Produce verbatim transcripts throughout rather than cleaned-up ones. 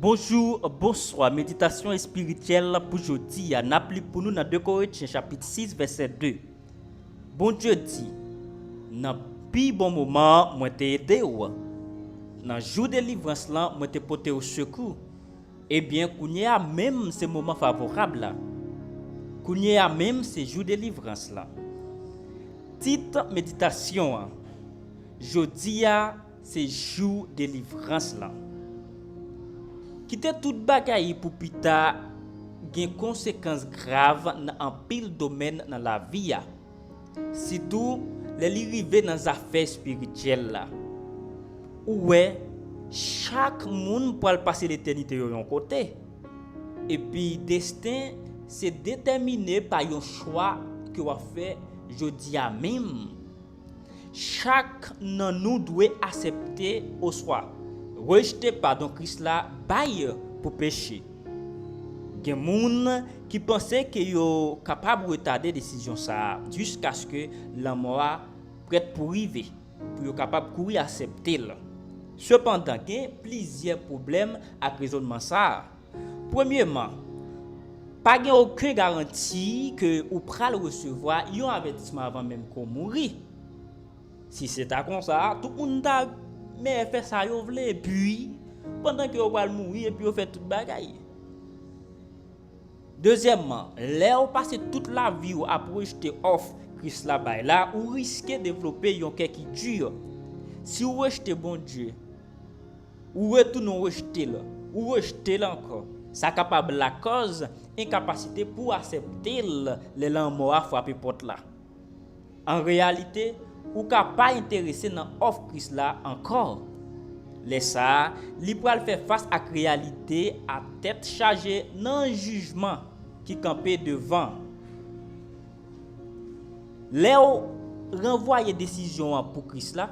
Bonjou, bonswa. Meditasyon espirityèl pou jodi a, n ap li pou nou nan de Korentyen chapit sis vèsè de. Bondye di, nan pi bon moman an, mwen te ede w. Nan jou delivrans lan, mwen te pote w sekou. Ebyen, kounye a menm se moman favorab la. Kounye a menm se jou delivrans lan. Tit meditasyon an, jodi a se jou delivrans lan. Kite tout bagay pou pita gen konsekans grav nan anpil domèn nan lavi a. Sitou lè li rive nan zafè espirityèl la. Ou wè, chak moun pral pase letènite yo yon kote. Epi desten se detèmine pa yon chwa ke w ap fè jodi a menm. Chak nan nou dwe aksepte oswa rejte padon Kris la bay pou peche. Gen moun ki panse ke yo kapab retade desizyon sa a jiskaske lanmò a prèt pou rive, pou yo kapab kouri aksepte l. Sepandan, gen plizyè pwoblèm ak rezònman sa a. Premyeman, pa gen okenn garanti ke ou pral resevwa yon avètisman avan menm ke w mouri. Si se ta konsa, tout moun ta mè fè sa yo vle, epi, pandan ke yo pral mouri, epi yo fè tout bagay. Dezyèmman, lè w pase tout lavi w ap rejte òf Kris la bay la, ou riske devlope yon kè ki di. Si w rejte Bondye, ou retounen w rejte l, ou rejte l ankò, sa kapab lakòz enkapasite pou w aksepte l lè lanmò a frape pòt la. An reyalite, ou ka pa enterese nan òf Kris la ankò. Lè sa a, li pral fè fas ak reyalite a tèt chaje nan jijman ki kanpe devan. Lè w ranvwaye desizyon an pou Kris la,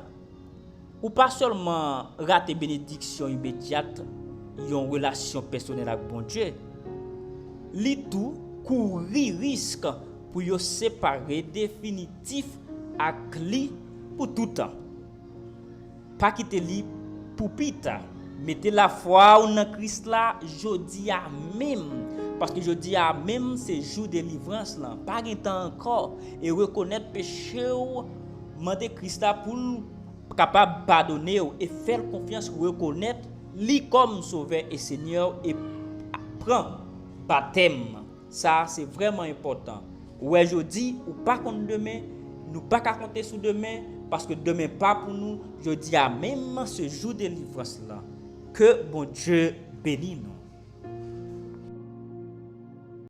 ou pa sèlman rate benediksyon imedyat yon relasyon pèsonèl ak Bondye, li tou kouri risk pou yo separe definitif ak li pou toutan. Pa kite li pou pita. Mete lafwa w nan Kris la jodi a menm, paske jodi a menm se jou delivrans lan. Pa gen tan ankò, e rekonèt peche w, mande Kris la pou l kapab padone w e fè l konfyans, rekonèt li kòm Sovè e Senyè w e pran batèm. Sa a se vrèman enpòtan. Ou wè jodi, ou pa konn demen, nou pa ka konte sou demen, paske demen pa pou nou, jodi a menm se jou delivrans lan. Ke Bondye beni nou.